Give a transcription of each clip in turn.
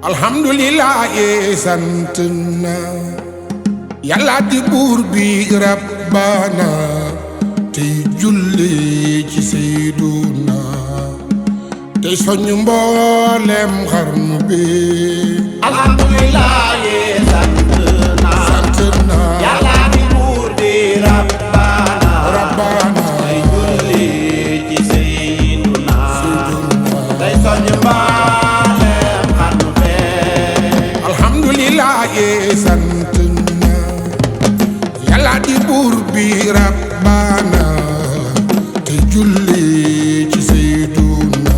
alhamdulillah sant na yàlla di buur bi rabbana tey julli ci Seyduna tey soñu mboolem xarnu bi alhamdulillah sant na yàlla di buur bi rabbana tey julli ci Seyduna tey soñu mboolem xarnu bi alhamdulillah sant na yàlla di buur bi rabbana tey julli ci Seyduna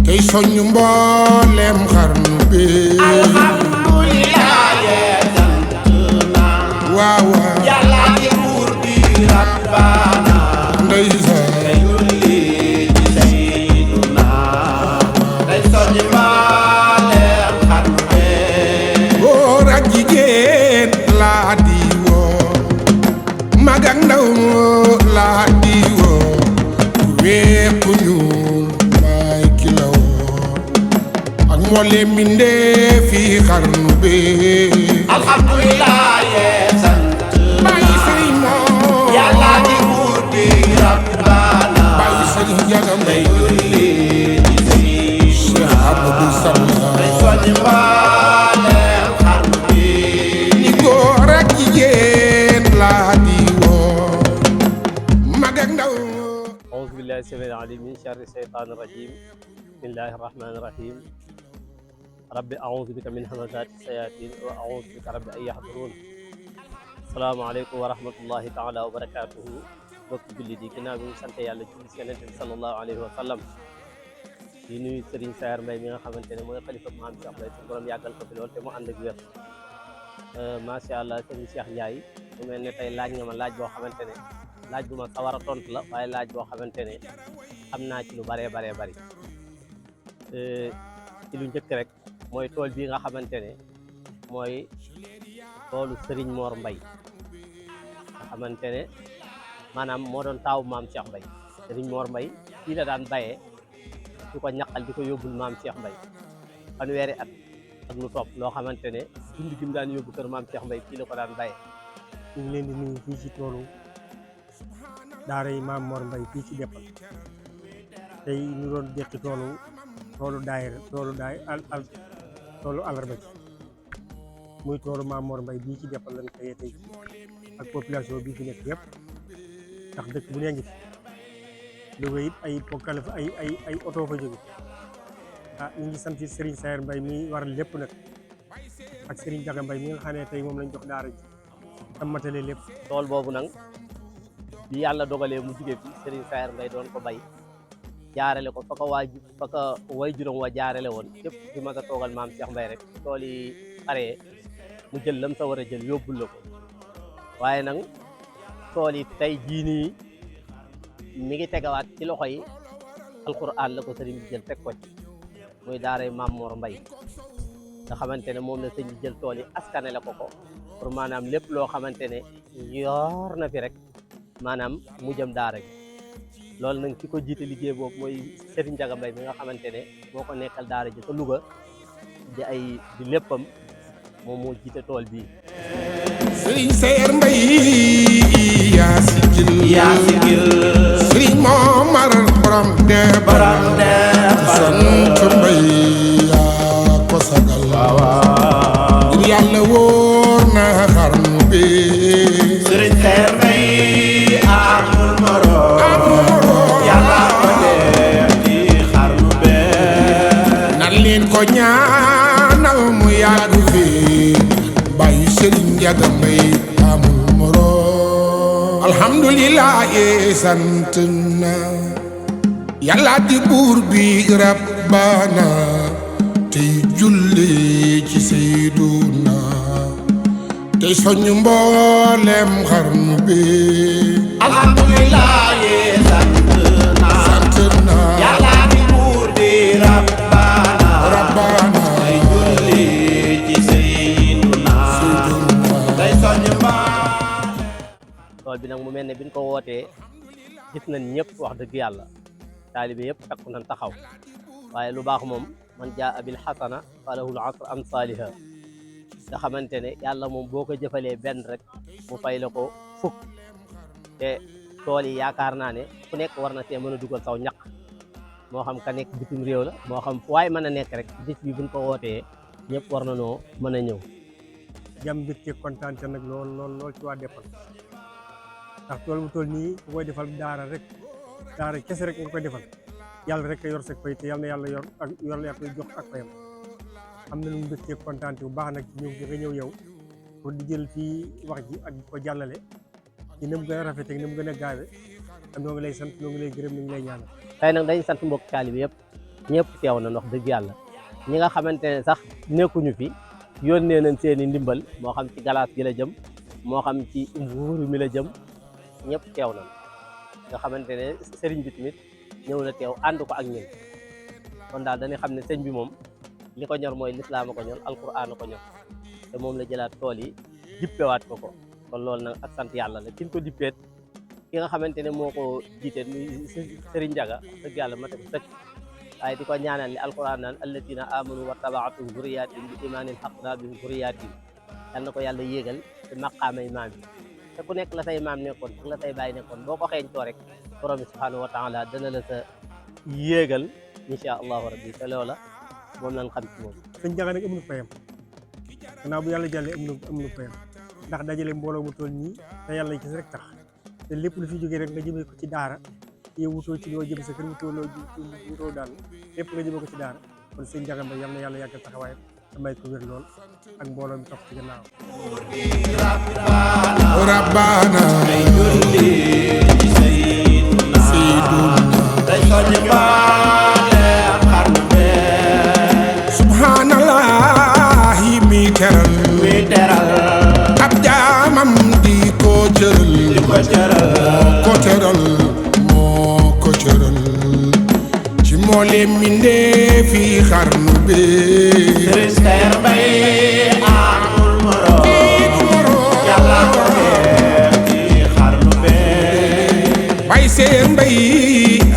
tey soñu mboolem xarnu bi alhamdulillah sant na waaw yàlla di buur bi rabbana ndeysaan tey julli ci Seyduna tey soñu mboolem xarnu bi góor ak jigéen laa di woo mag ak ndaw laa di woo ku weex ku ñuul maay ki la woo ak mboolem mbindeef fi xarnu bi alhamdulillah sant bàyyi sëriñ moo yàlla di buur bi rabbana bàyyi sëriñ Njaga Mbay julli ci Cheikh Abdou Salla tey soñu mboolem xarnu bi ni góor ak jigéen laa di woo mag ak ndaw أعوذ بالله السميع العليم من شر الشيطان الرجيم بسم الله الرحمن الرحيم رب أعوذ بك من همزات الشياطين وأعوذ بك رب أن يحضرون السلام عليكم ورحمة الله تعالى وبركاته bokk julli di ginnaaw bi ñu sant yàlla julli ci Yonent bi sallallahu alayhi wa sallam di nuyu Serigne Saer Mbaye mi nga xamante ne mooy xalifa maam Cheikh Mbaye suñu borom yàggal ko fi lool te mu ànd ak wér macha allah Serigne Cheikh Ndiaye mu mel ne tey laaj nga ma laaj boo xamante ne laaj bu ma sawar a tontu la waaye laaj boo xamante ne xam naa ci lu baree bari ci lu njëkk rek mooy tool bii nga xamante ne mooy toolu Serigne Mor Mbaye nga xamante ne maanaam moo doon taawu maam Cheikh Mbaye Serigne Mor Mbaye fii la daan bayee di ko ñaqal di ko yóbbul maam Cheikh Mbaye fanweeri at ak lu topp loo xamante ne dund gi mu daan yóbbu kër maam Cheikh Mbaye fii la ko daan bayee. ñu ngi leen di nuyu fii ci toolu daara yi maam Mor Mbaye fii ci Deppal tey ñu doon deqi toolu daayira toolu àllarba ci muy toolu maam Mor Mbaye bii ci Deppal lañ xëyee tey ak population bii fi nekk yëpp ndax dëkk bu nee ngi fi Louga it ay ponkal fa ay oto fa jóge ñu ngi sant Serigne Saer Mbaye mi waral lépp nag ak Serigne Jaga Mbaye mi nga xam ne tey moom lañ jox daara ji tam matale lépp tool boobu nag bi yàlla dogalee mu jugee fi Serigne Saer Mbaye doon ko bay jaarale ko fa ko way juróom wa jaarale woon képp fi ma a toogal maam Cheikh Mbaye rek tool yi xaree mu jël lam sa war a jël yóbbul la ko waaye nag tool yi tey jii nii mi ngi tegawaat ci loxo yi alquran la ko sëriñ bi jël teg ko ci muy daaray maam Mor Mbaye nga xamante ne moom la sëñ bi jël tool yi askane la ko pour maanaam lépp loo xamante ne yor na fi rek maanaam mu jëm daara ji loolu nag ki ko jiite liggéey boobu mooy Serigne Jaga Mbaye mi nga xamante ne moo ko nekkal daara ji te Louga di léppam moom moo jiite tool bii. Serigne Saer Mbaye yaa sigil Serigne Momar borom Deppal sant Mbaye yaa ko sagal ngir yàlla wóor na xarnu bi Serigne Saer Mbaye amul moroom yàlla ko def di xarnu bi nan leen ko ñaanal mu yàgg fi bàyyi Serigne Njaga Mbay amul moroom alhamdulillah sant na yàlla di buur bi rabbana tey julli ci Seyduna tey soñu mboolem xarnu bi alhamdulillah sant na yàlla di buur bi rabbana tey julli ci Seyduna tey soñu tool bi nag mu mel ne biñ ko wootee gis nañ ñëpp wax dëgg yàlla taalibe yëpp takku nañ taxaw waaye lu baax moom man jaa bil xasana falahul asr amsaaliha nga xamante ne yàlla moom boo ko jëfalee benn rek mu fay la ko fukk te tool yi yaakaar naa ne ku nekk war na see mën a dugal saw ñaq moo xam ka nekk bitim réew la moo xam waaye mën a nekk rek bis bi buñ ko wootee ñëpp war na noo mën a ñëw. jàmm mbégte kontaan te nag lool ci waa Dépal ndax tool bu toll nii ku koy defal daara kese rek nga koy defal yàlla rek a yor sa fay te yàlla na yàlla yor la koy jox ak fayam am na lu mbégte kontaan bu baax nag ñëw nga ñëw yow pour di jël fii wax ji ak ko jàllale ci ni mu gën a rafetee ni mu gën a gaawe noo ngi lay sant noo ngi lay gërëm noo ngi lay ñaanal. tey nag dañu sant mbokk taalibe yëpp ñëpp teew na wax dëgg yàlla ñi nga xamante ne sax nekkuñu fi yónnee nañ seeni ndimbal moo xam ci galaas gi la jëm moo xam ci mbuuru mi la jëm ñëpp teew na nga xamante ne sëriñ bi tamit ñëw na teew ànd ko ak ñun kon daal dañuy xam ne sëñ bi moom li ko ñor mooy lislaam a ko ñor alquran a ko ñor te moom la jëlaat tool yi dippewaat ko kon loolu nag ak sant yàlla la ki ñu ko dippeet ki nga xamante ne moo ko jiite muy sëriñ Njaga dëgg yàlla mate ko sëkk waaye di ko ñaanal li alquran naan alladina amanu wa tabaatuhum zurriyaatihim bi imaanin xaqna bihim zurriyaatihim yal na ko yàlla yéegal te maqaamay maam yi te ku nekk la say maam nekkoon ak la say bàyyi nekkoon boo ko xeeñtoo rek borom bi subhanahu wa taala dana la sa yéegal insha allahu rabbi te loola moom lañ xam ci moom. sëñ Njaga nag amul fayam gannaaw bu yàlla jàllee amul fayam ndax dajale mbooloo mu toll nii te yàlla gis rek tax te lépp lu fi jógee rek nga jëmee ko ci daara yow wutoo ci loo jëm sa kër wutoo daal lépp nga jëmee ko ci daara kon sëñ Njaga Mbay yal na yàlla yàggal taxawaayam te may ko wér lool ak mbooloo mi topp ci gannaaw. rabbana ay julli ci sayyiduna subhanallahi mi teral ab jaamam di ko cëral moo ko cëral ci mboolem mbindeef fi xarnu bi Serigne Saer Mbaye amul morom yàlla ko def ci xarnu bi Baye Saer Mbaye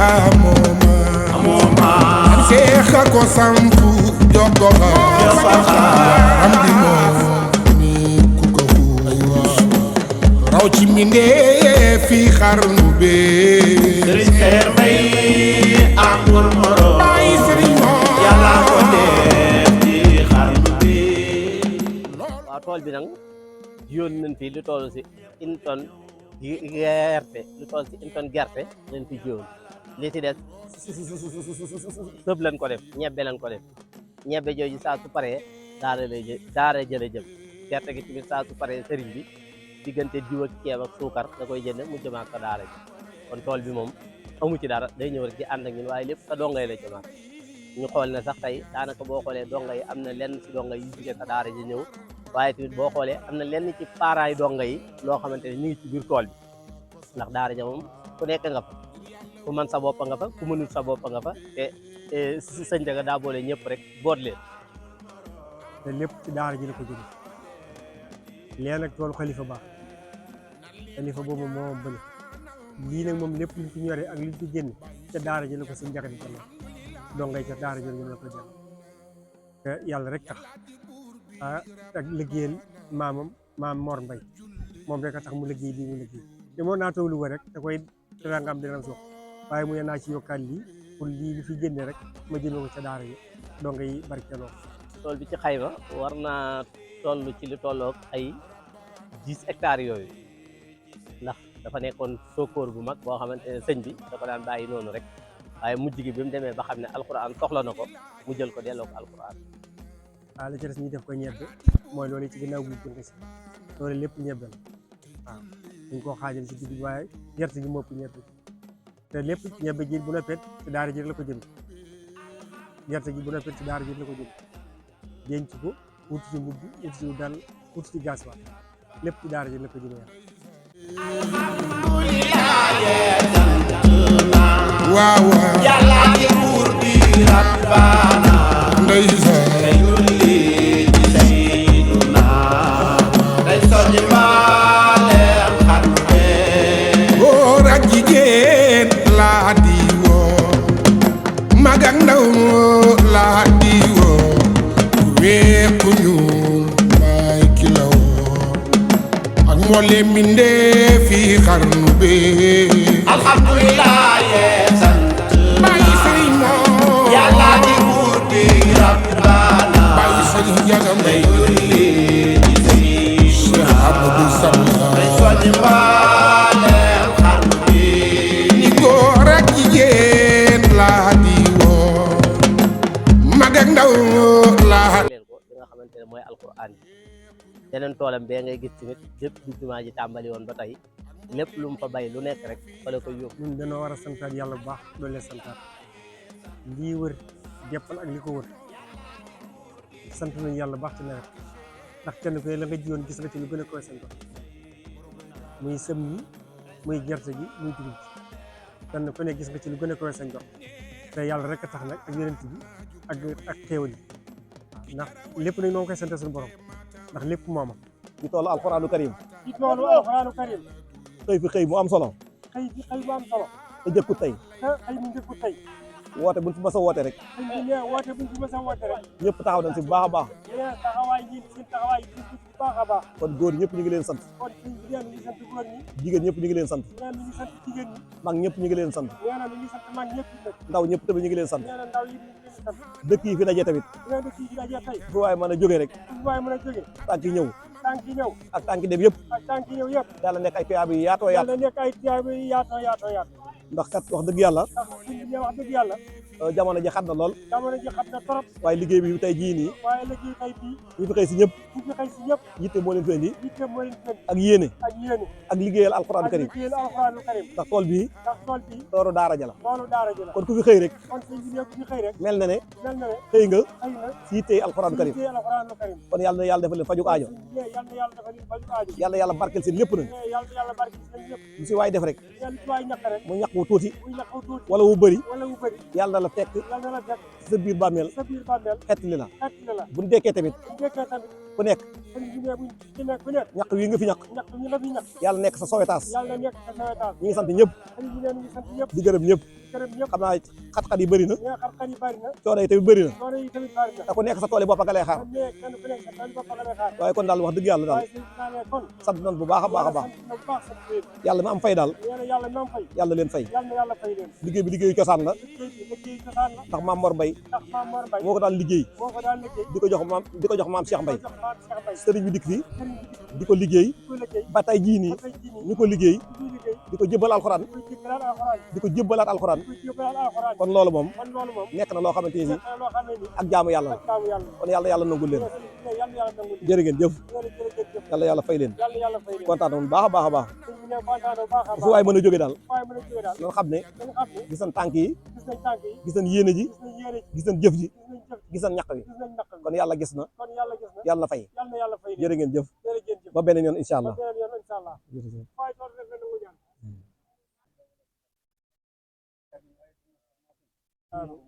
amooma seex a ko sampu jogo am di moom ni ku ko xuus raw ci mbindeef fi xarnu bi Serigne Saer Mbaye amul morom yàlla ko def ci xarnu bi. waaw tool bi nag jiwoon nañ fi lu toll si une tonne gerte lu toll si une tonne gerte lañ fi jiwoon li si des sëb lañ ko def ñebbe lañ ko def ñebbe jooju saa su paree daara jële jëm gerte gi tamit saa su paree sëriñ bi diggante jiw ak ceeb ak suukar da koy jënd mu jëmaat ko daara ji kon tool bi moom amu ci dara day ñëw rek di ànd ak ñun waaye lépp sa dongay la jëmaat ñu xool ne sax tey daanaka boo xoolee donga yi am na lenn si donga yi jóge sa daara ji ñëw waaye tamit boo xoolee am na lenn ci parents yi donga yi loo xamante ne ñu ngi ci biir tool bi ndax daara ja moom ku nekk nga fa ku mën sa bopp nga fa ku mënul sa bopp nga fa te sëñ Njaga daa boole ñëpp rek boot leen. te lépp ci daara ji la ko jóge lee nag toolu xalifa baax xalifa boobu moo bëri lii nag moom lépp luñ fi ñoree ak luñ fi génn ca daara ji la ko sëñ Njaga di jël dongay ca daara ji la ko jël te yàlla rek tax ak liggéeyal maam Mor Mbay moom rek a tax mu liggéey lii mu liggéey te moo naa toog lu ko rek da koy dara nga am dina sox waaye mu ne naa ci yokkaat lii pour lii lu fi génne rek ma jëmee ko ca daara yi dongay barkeloo tool bi ci xayma war naa toll ci lu tolloog ay 10 hectares yooyu ndax dafa nekkoon sokóor bu mag boo xamante ne sëñ bi da ko daan bàyyi noonu rek waaye mujj gi bi mu demee ba xam ne alquran soxla na ko mu jël ko delloo ko alquran. waaw li ci des ñu def ko ñebbe mooy loolu ci ginnaaw bi jënd si loolu lépp ñebbe la waaw dañ koo xaajal ci digg waaye gerte gi mopp ñebbe te lépp ñebbe ji bu noppet ci daara ji la ko jënd gerte gi bu noppet ci daara ji la ko jënd denc ko wut ci mbubb wut ci dal wut ci gas waat lépp ci daara ji la ko jënd waaw waaw yàlla di buur bi rabbana ndeysaan ay julli ci sayyiduna day soññ mbaaleem xarnu bi góor ak jigéen laa di woo mag ak ndaw mboole mbindee fi xarnu bi alhamdulillah yee sant bàyyi sëriñ moo yàlla di buur bi rabbana bàyyi sëriñ jagam day julli ci Cheikh Abdou Samad day soññi mbooleem xarnu bi ni góor ak jigéen laa di woo mag ak ndaw laa leen ko li nga xamante ne mooy alquran bi yeneen toolam bee ngay gis tamit lépp bi jumaa ji tàmbali woon ba tey lépp lu mu fa bay lu nekk rek fa la koy yóbbu. ñun dañoo war a santaat yàlla bu baax doon leen santaat lii wër Deppal ak li ko wër sant nañu yàlla baax ci nawet ndax kenn ku ne la nga jiwoon gis nga ci lu gën a koy seen bopp muy sëm yi muy gerte gi muy dugub ji kenn ku ne gis nga ci lu gën a koy seen bopp te yàlla rek a tax nag ak yonent bi ak xéewal yi ndax lépp nag noo koy sant suñu borom ndax lépp mooma ci toolu alxuraanu karim ci toolu alxuraanu karim xëy fi xëy bu am solo xëy fi xëy bu am solo te jëkku tey te xëy mu njëkku tey woote buñ fi mas a woote rek xëy bi ne woote buñ fi mas a woote rek ñëpp taxaw nañ si bu baax a baax nee taxawaay yi seen taxawaay yi bu baax a baax kon góor ñëpp ñu ngi leen sant kon sëñ bi nee na ñu sant góor ñi jigéen ñëpp ñu ngi leen sant nee na ñu sant jigéen ñi mag ñëpp ñu ngi leen sant nee na ñu sant mag ñëpp nag ndaw ñëpp tamit ñu ngi leen sant nee na ndaw yi ñu leen sant dëkk yi fi daje tamit nee na kii dajee tey fu waaye mën a jógee rek fu waay mën a jóge tànk yi ñëw tànk yi ñëw ak tànk yi dem yëpp ak tànk yi ñëw yëpp yàlla nekk ay tuyaaba yi yaatoo yaat yàlla nekk ay tiyaaba yi yaatoo yaatoo yaatoo ndax kat wax dëgg yàlla ndax sëñ bi ne wax dëgg yàlla jamono ji xat na lool jamono ji xam na trop waaye liggéey bi tey jii nii waaye liggéey tey bii ñu fi xëy si ñëpp ñu fi xëy si ñëpp yitte moo leen fi indi yitte moo leen fën ak yéene ak yéene ak liggéeyal alxuraanu ak karim liggéeyal alxuraanu karim ndax tool bii ndax tool bii tooru daara ja la loolu daara ji la kon ku fi xëy rek kon sëñ bi ne ku ñu xëy rek mel na ne mel na ne xëy nga xëy na si yittey alxuraanu karim liggéeyal alxuraanu karim kon yàlla na yàlla defal leen fajuk aajo sëñ bi ne yàlla na yàlla dafa leen faju aajo yàlla yàlla barkeel seen lépp nag ne yàlla na yàlla barki seen yëpp lu si waay def rek yàlla ci waay ñàkk rek mu ñàkk wu tuuti muy ñàkk tuuti wala wu bëri wala wu bëri yàlla la fekk yàlla na la fekk sa biir bàmmeel sa biir bàmmeel xett li la xett li la bu ñu dekkee tamit bu fekkee tamit ku nekk sëñ bi ne buñ ci nekk ku nekk ñàkk wi nga fi ñàkk ñàkk ñu la fi ñàkk yàlla nekk sa sowetaas yàlla na nekk sa sawetaas ñu ngi sant ñëpp sëñ bi ne ñu ngi sant ñëpp di gërëm ñëpp gërëm ñëpp xam naa xat-xat yi bëri na ne xam-xam yi bari na coono yi tamit bëri na coono yi tamit bari na te ku nekk sa tool yi bopp nga lay xaar kon ne kenn ku nekk sa tool bopp nga lay xaar waaye kon daal wax dëgg yàlla daal waaye sëñ bi naa ne kon sant nañ bu baax a baax a baax sant na bu baax sant leen yàlla mi am fay daal nee na yàlla nam fay yàlla leen fay yàlla na yàlla fay leen liggéey bi liggéeyu cosaan la liggéey bi liggéey cosaan la ndax maam Mor Mbay ndax Maam Mor Mbay moo ko daan liggéey moo ko daan liggéey di ko jox maam Cheikh Mbay jox maam Cheikh Mbay sëriñ bi dikk fi sëriñ bi di ko liggéey di ko liggéey ba tey jii nii ba tey jii nii ñu ko liggéey di liggéey di ko jëbbal alxuraan di ko jëbbalaat alxuraan di ko jëbbalaat alxuraan di ko jëbbalaat alxuraan kon loolu moom kon loolu moom nekk na loo xamante ni nekk na loo xam ne ni ak jaamu yàlla la ak jaamu yàlla kon yàlla yàlla nangul leen yàlla yàlla nangu jërë ngeen jëf jërëjëf yàlla yàlla fay leen yàlla yàlla fay leen kontaan nañu baax a baax a baax sëñ bi ne kontaan na baax a fu baax waay mën a jóge daal waaye mën a jóge daal noonu xam ne dañu xam ne gis nañ tànk yi gis nañ tànk yi gis nañ yéene ji gis nañ yéene ji gis nañ jëf ji gis nañ jëf gis nañ ñaq wi gis nañ naq bi kon yàlla gis na kon yàlla gis na yàlla na fay yàlla na yàlla fay leen jërë ngeen jëf jërëjëf ba beneen yoon incha ba allah beneen yoon incha allah jërëjëf waaye tool rek la nangu ñaan amiin